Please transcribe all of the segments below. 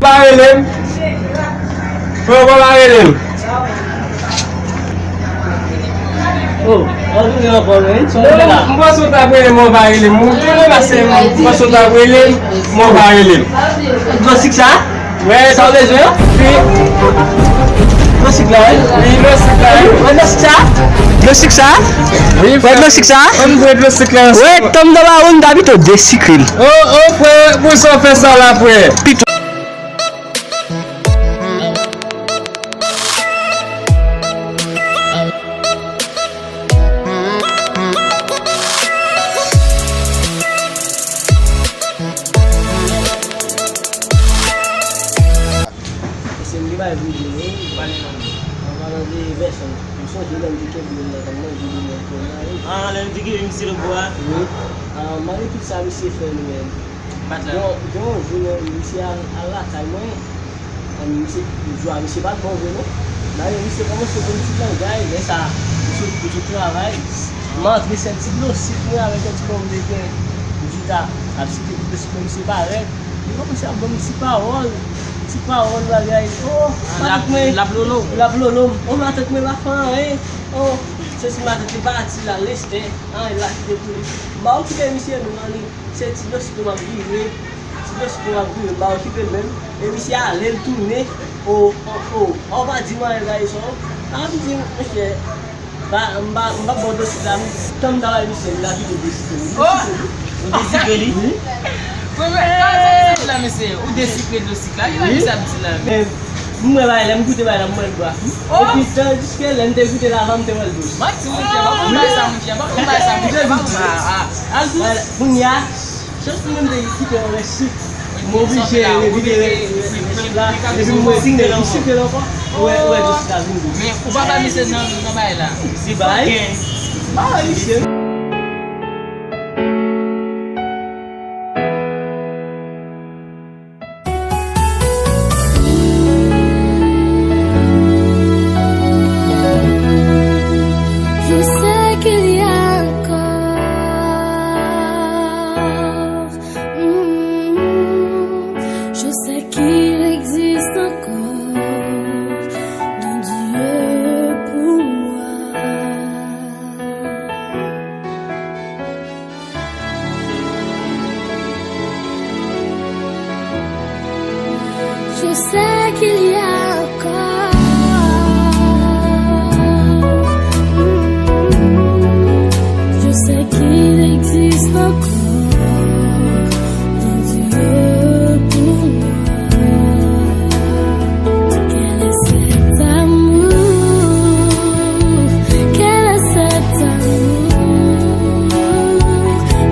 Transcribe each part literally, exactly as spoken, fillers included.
Pa rele m. Frè, ou pa rele m. Oh, w ap rele ankò, men. Sa w fè la? M panse w t ap rele m, ou pa rele m. M te nan pase, m panse w t ap rele m, men w pa rele m. Glosik sa? Wè. Sa w bezwen an? Wi. Glosik la, wi. Wi, glosik la, wi. Wè glosik sa? Glosik sa? Wi, wè glosik sa? Ann bwè glosik la. Wè, tanm nan ba ou, m ta pito desikre l. Oh, oh, frè, pou sa w fè sa la, frè? Pito. Mesye, m gen bagay pou m di nou, wi. Pale non. An palan de vèsyon, m sonje lè m te kenbe l nan tann nan, m di nou, men, kounye a, wi. Ah, lè m te kenbe misye lòtbò a? Wi. Ah, malgre tout sa misye fè nou menm. Bat la. Bon, gen yon jou, non, misye al, al lakay mwen. An, misye, jou a, misye pa t bon vre, non. Dayè, misye kòmanse konn ti langay, lè sa, misye, misye travay. M antre sèl ti glosik mwen avèk yon ti pòmdetè. M di ta, ap site ti glosik mwen, misye parèt. Li kòmanse ap ban m ti pawòl, ti pawòl bagay. Oh, matant mwen. L ap lolo. L ap lolo m. Oh, matant mwen pa fè anyen. Oh, se si matant li pati la, lestè. Anyen la kite pou li. M pa okipe misye, non, anyen. Se ti glosik mwen m ap vire. Ti glosik mwen m ap vire, m pa okipe l menm. E misye ale, l tounen. O, o, o, o, pa di m anyen, gaye sa. A, m di, monchè, pa, m pa, m pa ba w glosik la, m, tan m ta bay misye, l la vide glosik mwen. Oh! Ou desikre li? Wi. Wi, men, pa sa misye la, mesye. Ou desikre glosik la. Ki bagay misye ap di la? Men, m wè bagay la, m goute bagay la, m wè l bwa. Oh! Epi, tandiske lè m te goute l avan, m te wè l dous. Manti, monchè, pa konn bay sa, monchè, pa konn bay sa, monchè, pa konn bay sa. Al dous. Kounye a, chans pou mwen m te kite yon rès sik. M oblije revide rès la. Epi m wè m te resikle l ankò. Ou wè, ou wè dous la vin dous. Men ou pa bay misye nan, nan bay la. Si bay. Bay misye. Je sais qu'il y a encore, mm, je sais qu'il existe encore un Dieu pour moi. Je sais qu'il y a encore, je sais qu'il existe encore un Dieu pour moi. Quel est cet amour? Quel est cet amour?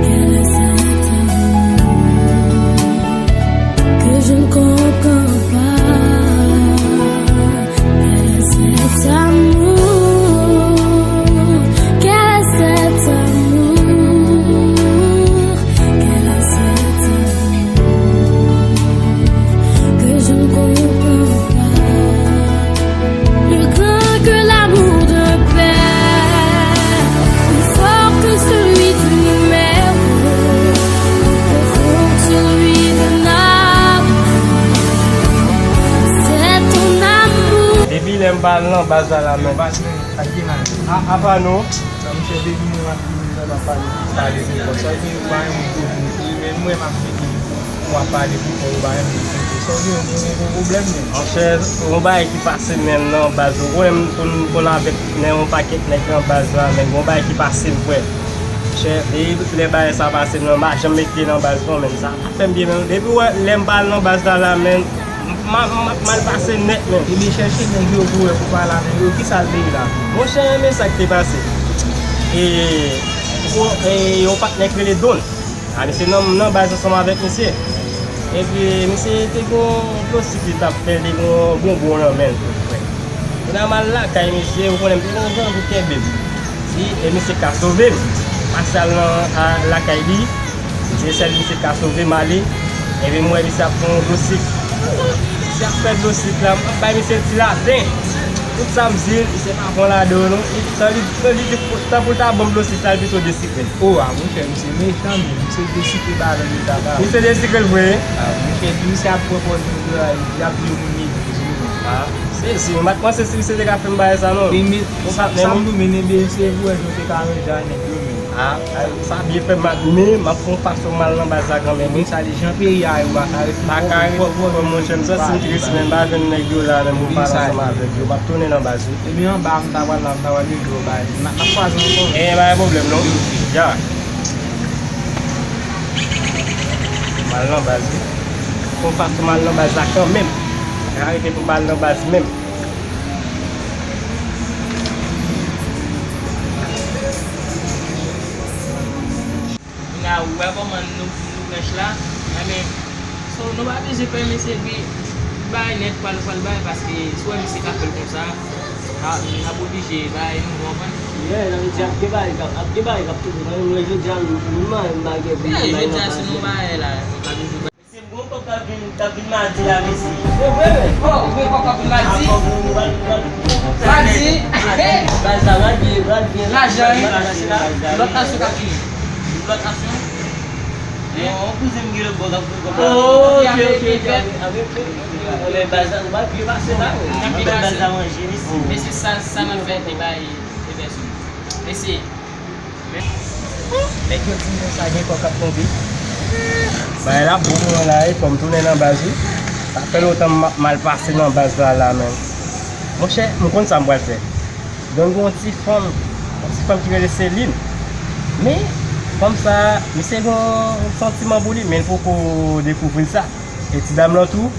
Quel est cet amour que je ne comprends pas? Quel est cet amour? Quel est cet amour? Quel est cet amour que je ne comprends pas? Plus grand que l'amour de père, plus fort que celui du numéro, plus profond que celui de Naples. C'est ton amour. Depi lè m pa al nan baz la, la, men. Baz mwen, ak ki naj? A, apa nou? Sa, misye, depi nou ap vini la, n ap pale, pale pou kò. Sa vle di, ou pa renmen gwo moun, men mwen, m ap vini. Ou ap pale pou kò ou, pa renmen tande. Sa w gen, ou gen yon gwo pwoblèm menm? Monchè, yon bagay ki pase menm nan baz, ou konnen m konn, konn avèk nèg, yon pakèt nèg nan baz la, men yon bagay ki pase m, frè. Monchè, depi lè bagay sa pase m nan, m pa janm mete nan baz non, men sa pa fè m byen menm. Depi wè, lè m pa al nan baz la, la, men, m, m, m, m mal pase nèt menm. Ebyen, chèche nèg yo pou wè, pou pale avèk yo. Kisa l te ye la? Monchè, men sa k te pase. E, yon, e, yon patnè k rele Don. A, misye nan, nan baz ansanm avèk misye. Epi, misye te gen yon glosik li t ap fè, li te gen yon bonbon nan men l tou, frè. Kounye a m al lakay misye, ou konnen m te gen yon zanmi pou kenbe m. Si, e misye ka sove m. M pase al nan, a, lakay li, se sèl misye ka sove m ale. Epi m wè misye ap fè yon glosik. Misye ap fè glosik la, m ap bay misye ti laten. Tout sa m di l, misye pa pran ladan yo non. Li, tan li, li di, tan pou l ta ban m dlo, se sa l pito desikre l. O, a, monchè, misye mechan, men misye desikre bagay yo ta ba. Misye desikre l vre? A, monchè, di misye ap pran pòz moun yo la, y ap di yo moun legliz, wi. A, sezi, m pa t panse si misye te ka fè m bagay sa non. Sa, men sa m di w, men, men se vre, yo te ka ranje a nèg yo, men. A, sa byen fè m, men m ap fè yon fason m al nan baz la kanmenm, wi. Sa, jan peyi a ye, ou pa ka ret pou kòb, monchè, m santi m tris, men m pa jwenn nèg yo la, menm pou m pale ansanm avèk yo, m ap tounen nan baz, wi. Ebyen, anba, m ta pral la, m ta pral rele w, bay. N a, n ap kwaze ankò. E, pa gen pwoblèm, non. Ya. M al nan baz, wi. Fè yon fason m al nan baz la kanmenm. Pa ka rete pou m pa al nan baz menm. Kounye a, ou wè kòman nou, nou branch la, enben, so, nou pa bezwen pè mesye, epi bay nèt, pral, pral bay, paske si w wè misye ka fè l konsa, a, n ap oblije bay, nou konprann? Yeah, sa vle di ap gen bagay k ap, ap gen bagay k ap toujou, nan menm lè jodi a, nou, nou, nou, nou pa gen pou nou bay nan baz la. Jodi a, si nou bay la, nou pa bezwen bay. Mesye, m gon kòb k ap vin, k ap vin madi la, mesye. Se vre, men. Oh, ou gen kòb k ap vin madi? Madi. Madi. Baz la, madi, madi. Lajan, wi. Lòt asyon k ap vini. Lòt asyon? Bon, yon kouzen m gen lòt bò k ap vin kòb la. Oh, ok, ok, ok. Anben, baz la, nou pa byen pase la, wi. Anben, baz la manje, mesye. Mesye, sa, sa n ap fè, te bay, te bay sou. Mesye. Nèg yo di m konsa gen kòb k ap tonbe. Bagay la bon pou mwen la, wi, fò m tounen nan baz, wi. Sa fè lontan m ap mal pase nan baz la, la, menm. Monchè, m konn sa m pral fè. Donn gen yon ti fanm, yon ti fanm ki rele Celine. Men, fanm sa, misye gen yon santiman pou li, men l poko dekouvri sa. E ti dam lan tou,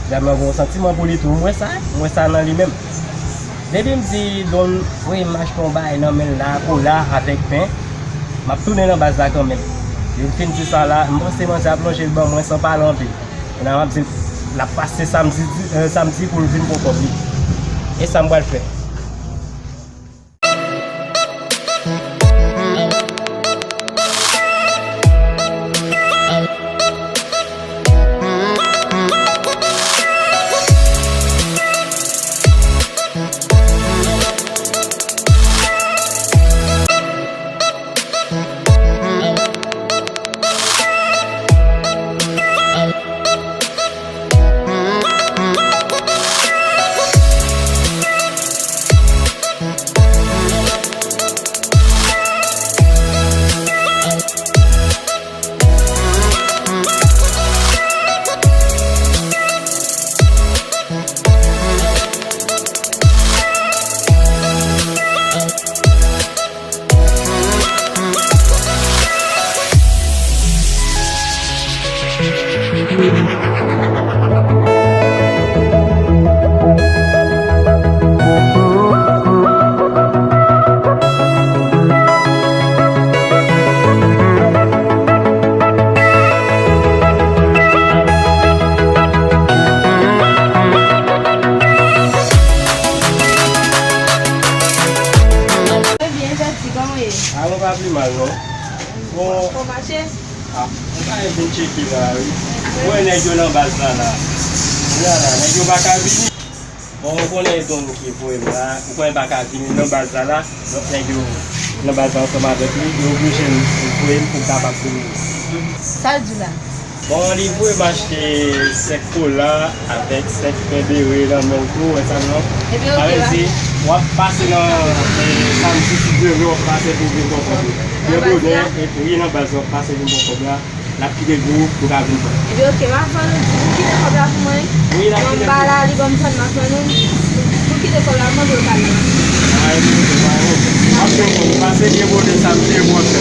ti dam lan gen yon santiman pou li tou. M wè sa, m wè sa nan li menm. Depi m di Don voye m achte yon bagay nan men l la, kola avèk pen, m ap tounen nan baz la kanmenm. Depi l fin di sa la, m panse manzè ap lonje l ban mwen san pale anpil. Kounye a m ap di l, l ap pase samdi, di, eh, samdi pou l vin pran kòb li. E sa m pral fè. Mwen byen, Jati, kòman w ye? A, mwen pa pi mal, non. Bon. Kò mache? A, mwen pa vin tcheke la, wi. Mwen wè nèg yo nan baz la, la. Kounye a la, nèg yo pa ka vini. Bon, ou konnen Don ki voye m la, ou konnen m pa ka vini nan baz la, la. Donk, nèg yo nan baz la ansanm avèk li, yo oblije voye m pou m kapab vini. Sa l di w la? Bon, li voye m achte senk kola avèk senk pen bere nan men l tou, wè sa non? Ebyen, oke, m ap di, w ap pase nan, eh, samdi, si Dye vle, w ap pase pou vin pran kòb la. Byen bonè, epi wi, nan baz la, w ap pase vin pran kòb la. L ap kite l pou ou, pou w ka vin pran. Ebyen, oke, m ap fè nou di, pou kite kòb la pou mwen. Wi, l ap kite l pou ou. Mwen m pa la, li ban m sa, m ap fè nou. Pou kite kòb la, mwen pou l ka la. Ay, m ap fè kòb, pase byen bonè, samdi, epi w ap fè.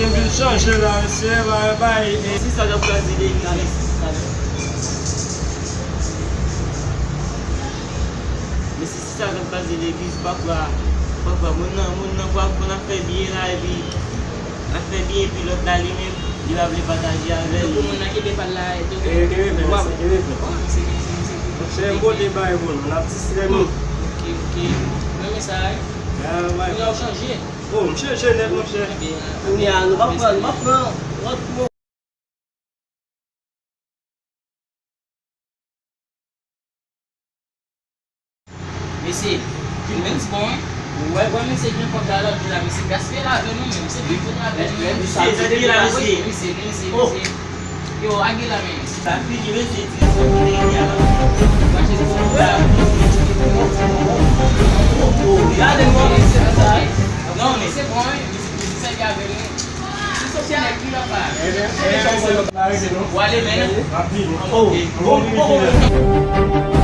Kote m vin chanje la, mesye, bay, bay, e. Si sa k ap kraze legliz, mesye. Mesye, si sa k ap kraze legliz, papa, papa, moun nan, moun nan, papa, konn ap fè byen la, epi l ap fè byen, epi lòt la, li menm, li pa vle pataje avè l. Tankou moun nan kenbe pa l la, e, tankou. E, kenbe plen, mesye, kenbe plen. Monchè, m pote bay pou nou, n ap distrè nou. Ok, ok. Mwen renmen sa, wi. Kounye a w chanje. Oh, m chanje nèt, monchè. Kounye a, nou p ap pran, nou p ap pran. Mesye, Jimens bon, wi. Ou wè, wè, mesye, gen kòb la lòt la, mesye, gaspiye lajan nou menm, se pi bon avè nou menm. Mesye, mesye, mesye, mesye. Yo, age la menm. Sa fini, mesye, ti sou fini, ala. Gade, non, mesye, sa. Non, mesye, bon, wi, mesye, sèvi avè nou. Se sou ti nèg ki la pa. Ou ale, men. Oh, bon, bon, bon.